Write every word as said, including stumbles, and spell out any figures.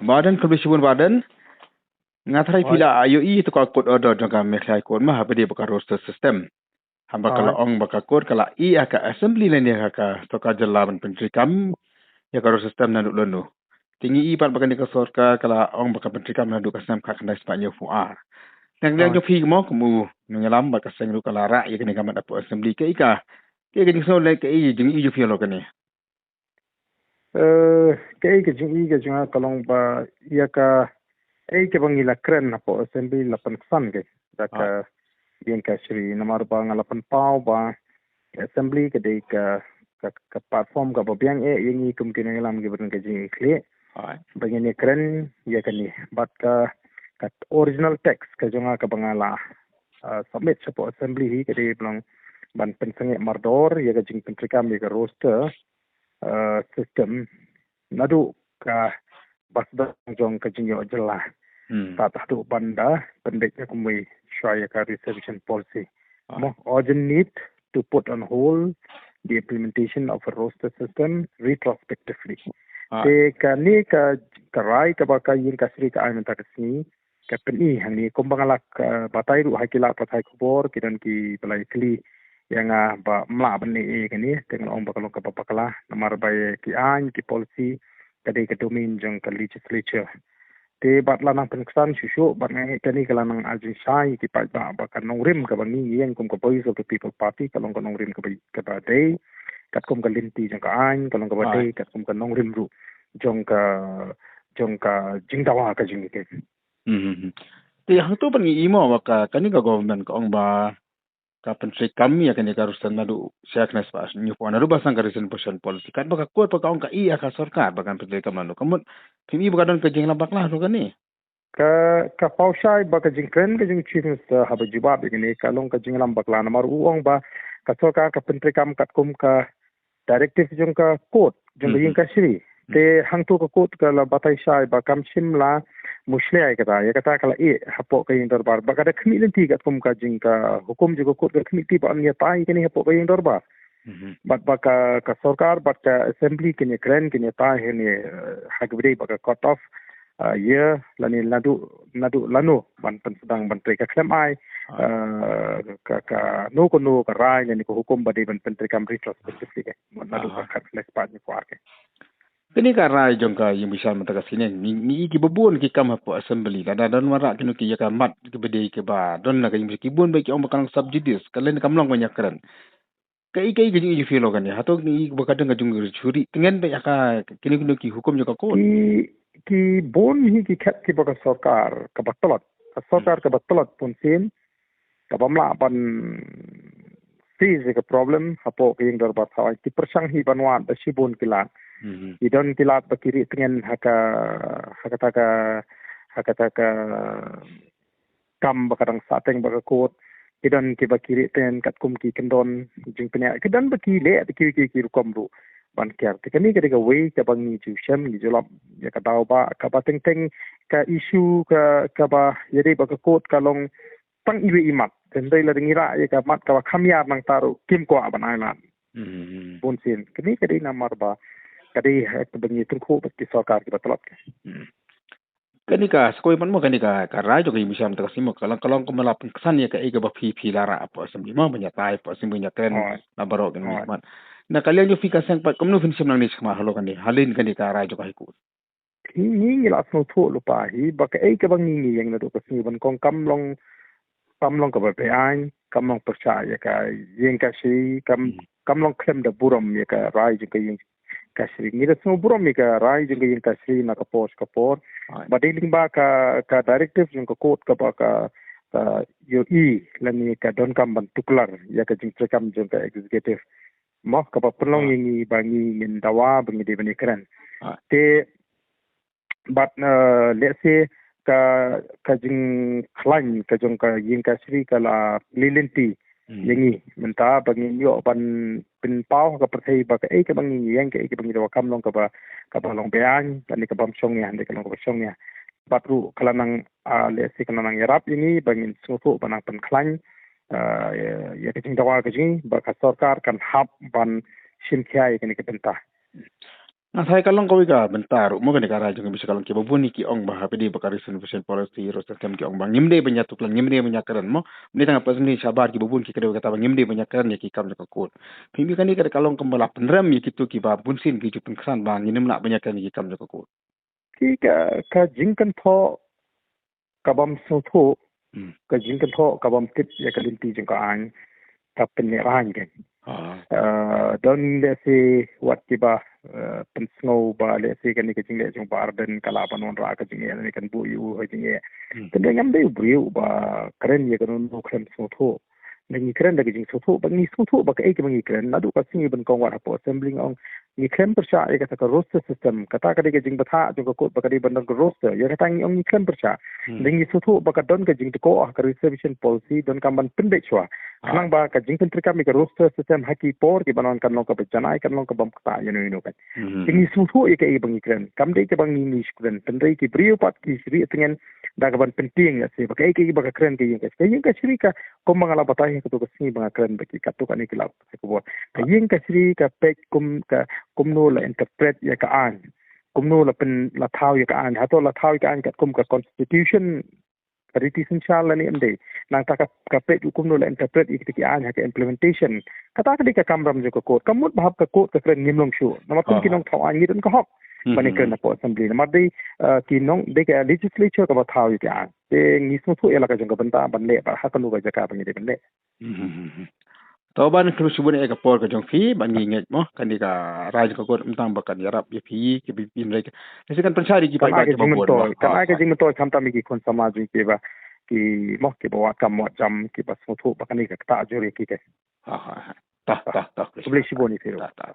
Baden, khublei shibun Baden. Nga tharai phi la ïohi ïa ka court order jong ka Meghalaya High Court mo, ha ba dei ba ka roster system. Haba ka la ong ba ka court ka la ïeh ha ka assembly lane ha ka sorkar jylla ban pyntreikam ïa ka roster system naduh lano. Te ngi i pat ba kane ka sorkar ka la ong ba kan pyntreikam naduh ka snem khatkhyndai spah hynñiewphew ar. Tang dang jong phi mo kum u nongïalam ba ka seng ruh ka la rah ïa kane ka mat hapoh assembly, kaei ka, kaei ka jingsngew lane kaei ka jingi jong phi halor kane? Eh, kaei ka jingi ka jong nga ka long ba ïa kaei kaba ngi la kren hapoh assembly la pynksan ka da ka ïing kashari, namar ba nga la pynpaw ba ka assembly ka dei ka, ka, ka platform kaba biang eh ïa ngi kum ki nongïalam kiba don ka jingïakhlieh ba ngin ïakren ïa kane. Bad ka, ka original text ka jong nga kaba nga la, ah, submit shapoh assembly hi ka dei ba long ban pynsangeh mardor ïa ka jingpyntreikam ïa ka roster, ah, system naduh ka ba sdang jong ka jingïoh jylla. Hmm. Tad haduh ban da pynbeit ïa kumwei shuwa ïa ka reservation policy. Ah. Mo, urgent need to put on hold the implementation of a roster system retrospectively. Ah. Te kane ka, ka rai kaba ka ïing kashari ka ai mynta ka sngi, ka pyni hangne kumba nga la, eh, batai ruh ha ki lad pathai khubor, ki don kiba la ïakylli ïa nga ba ym lah ban leh ei ei kane, te nga la ong ba ka long kaba bakla namar ba ïa ki aiñ ki policy ka dei ka domain jong ka legislature. Te bad la nang pynksan shuh shuh bad nga ngeit kane ka la nang ai jingshai ïa ki paidbah ba ka nongrim kaba ngi ïeng kum ka Voice of the People Party ka long ka nongrim kaba, kaba dei katkum ka lynti jong ka aiñ, ka long kaba dei katkum ka nongrim ruh jong ka, jong ka jingdawa ka jong ngi. Hmm. Te hangto pat ngi i mo ba ka, kane ka government ka ong ba ka pyntreikam ïa kane ka roster naduh sha khyndai spah hynñiewphew ar, naduh ba sdang ka reservation policy. Katba ka court pat ka ong ka ïeh ha ka sorkar ba kan pyntreikam naduh. Ka mut phim i ba ka don ka jingïalam bakla ruh kane? Ka, ka paw shai ba ka jingkren ka jong u Chief Minister haba jubab ïa kane ka long ka jingïalam bakla namar u ong ba ka sorkar ka pyntreikam katkum ka directive jong ka court, jong ka ïing kashari. Te hangto ka court ka la batai shai ba kam shym la mushlia ïa kata, ïa kata ka la ïeh hapoh ka ïing dorbar ba ka da khmih lynti katkum ka jing ka hukum jong ka court ka khmih lynti ba ym ïatai ïa kane hapoh ka ïing dorbar. Bad ba ka, ka sorkar bad ka assembly kin ïakren, kin ïatai hangne, eh, ha kaba dei ba ka court of, ah, ïa lane naduh, naduh lano ban pynsdang ban trei, ka khlem ai, ah, ka, kano kano ka rai lane ka hukum ba dei ban pyntreikam retrospectively ka. Naduh ka khatkhyndai spah hynñiewphew ar ka. Kane ka rai jong ka ïing bishar mynta ka sngi, ngi, ngi i kiba bun ki kam hapoh assembly, lada don wanrah kino ki ïa ka mat kiba dei kiba don na ka ïing bishar, ki bun ba ki ong ba ka long sub judice, ka lane kam long ban ïakren. Kaei kaei ka jingïohi jong phi halor kane? Hato ngi i ba ka don ka jingshuri tngen beit ha ka kino kino ki hukum jong ka court? Ki, ki bun hi ki khet kiba ka sorkar kaba tlot, ka sorkar kaba tlot bunsien, kaba ym lah ban face ïa ka problem hapoh ka ïing dorbar thaw aiñ. Ki pyrshang hi ban wad da shibun ki lad. Ki don ki lad ba ki rieh tngen ha ka, ha kata ka, ha kata ka kam ba ka dang sahteng bad ka court. Ki don kiba ki rieh tngen katkum ki kyndon jingpynïaid, ki don ba ki leh da kiwei kiwei ki rukom ruh ban kiar. Te kane ka dei kawei kaba ngi ju shem, ngi ju lap ïa ka daw ba kaba teng teng ka issue ka, kaba ïadei bad ka court ka long tang iwei i mat. Te hynrei lada ngi rah ïa ka mat kaba kham ïar nangta ruh kim kwah ban ailad. Bunsien kane ka dei namar ba ka dei ha kaba ngi tyngkhuh bad ki sorkar kiba tlot ka. Kane ka, sa kawei pat mo, kane ka, ka rai jong ka ïing bishar mynta ka sngi mo, ka long, ka long kumba la pynksan ïa kaei kaba phi, phi la rah hapoh assembly mo, ban ïatai hapoh assembly, ban ïakren na baroh kine ki mat. Na ka liang jong phi ka seng pat, kumno phin shim nangne shakhmat halor kane, hadien kane ka rai jong ka High Court? Ngi, ngi, ngi la sngewthuh lypa hi ba kaei kaba ngi, ngi ïeng naduh ka sngi ban kong kam long, kam long kaba beaiñ, kam long pyrshah ïa ka ïing kashari, kam, kam long khlem da burom ïa ka rai jong ka ïing kashari. Ngi da sngewburom ïa ka rai jong ka ïing kashari na ka por sha ka por. Ba dei lyngba ka, ka directive jong ka court kaba ka, ka ïohi lane ka donkam ban tuklar ïa ka jingtreikam jong ka executive. Mo, kaba pynlong ïa ngi ba ngi ngin dawa ba ngi dei ban ïakren. Te bad, eh, let's say ka, ka jingkhlaiñ ka jong ka ïing kashari ka la plie lynti ïa ngi mynta ba ngin ïoh ban pynpaw ha ka pyrthei ba kaei kaba ngi ïeng, kaei kaba ngi dawa kam long kaba, kaba long beaiñ, lane kaba ym shongnia, hynrei ka long kaba shongnia. Bad ruh ka la nang, ah, let's say ka la nang ïarap ïa ngi ba ngin sngewthuh ba nang pynkhlaiñ, ah, ïa, ïa ka jingdawa ka jong ngi ba ka sorkar kan hap ban shim khia ïa kane ka bynta. Nga tharai ka long kawei ka bynta ruh mo, kane ka rai jong ka bynta ka long kiba bun ki ong ba hapdeng ba ka reservation policy ruh sa kem ki ong ba ngim dei ban ïa tuklar, ngim dei ban ïa kren mo. Mynta tang ha Assembly shabar kiba bun ki kdew kata ba ngim dei ban ïa kren ïa ki kam jong ka court. Phi ïohi kane ka long kumba la pynrem ïa kito kiba bun sien ki ju pynkren ba ngim lah ban ïa kren ïa ki kam jong ka court. Ki ka, ka jingkynthoh ka bym sngewthuh, Hmm. ka jingkynthoh ka bym tip ïa ka lynti jong ka aiñ, ka pynïaid aiñ kan. Ah. Eh, don lehse wat kiba, eh, pynsngew ba lehse kane ka jingleh jong Bah Ardent ka lah ban wanrah ka jingeh ne kan buh ïa u ha jingeh. Hmm. Tang ngam dei u briew ba kren ïa kano kano khlem sngewthuh. Ngi kren da ka jingsngewthuh, ba ngi sngewthuh ba kaei kaba ngi kren. Naduh ka sngi ban kong wat hapoh Assembly nga ong ngi khlem pyrshah ïa kata ka roster system. Kata ka dei ka jingbthah jong ka court ba ka dei ban don ka roster. Ïa kata ngi ong ngi khlem pyrshah. Hmm. Ngi sngewthuh ba ka don ka jingtyrkhong ha ka reservation policy, donkam ban pynbeit shuwa. Ah. Khnang ba ka jingpyntreikam ïa ka roster system ha ki por kiban wan kan long kaba janai, kan long kaba ym ktah ïano ïano kan. Hmm. Te ngi sngewthuh ïa kaei ba ngi kren. Kam dei kaba ngi ngi kren. Hynrei ki briew pat ki shri tyngen da kaban pyntieng ïa se ba kaei kaei ba ka kren ka ïing ka, ka ïing ka shri ka, kumba nga la batai ha kato ka sngi ba nga kren ba ki katto katne ki la ka bor. Ka ïing ka shri ka peit kum ka, kumno la interpret ïa ka aiñ. Kumno la pyn, la thaw ïa ka aiñ. Hato la thaw ïa ka aiñ katkum ka constitution, ka riti synshar lane em dei. Nangta ka, ka peit kumno la interpret ïa kita ki aiñ ha ka implementation. Kata ka dei ka kamram jong ka court. Ka mut ba hap ka court ka kren ngim long shuh. Namar kum ki nongthaw aiñ ngi don ka hok ban ïakren hapoh Assembly. Namar dei, eh, ki nong, dei ka legislature kaba thaw ïa ki aiñ. Te ngi sngewthuh ïa la ka jong ka bynta ban leh bad ha kano ka jaka ba ngi dei ban leh. Hmm. To Bah, khublei shibun ïa ka por ka jong phi, ban ngi ngeit mo kane ka rai jong ka court mynta ba kan ïarap ïa phi ki pynrei. Lehse kan pynshai ïa ki paidbah kiba bun mo. Kan ai ka jingmyntoi, kan ai ka jingmyntoi khamtam ïa ki khun samla jong ki ba ki mo kiba wad kam wad jam kiba sngewthuh ba kane ka ktah jur ïa ki te. Ha ha ha. Tah tah tah. Khublei shibun ïa phi ruh. Tah tah.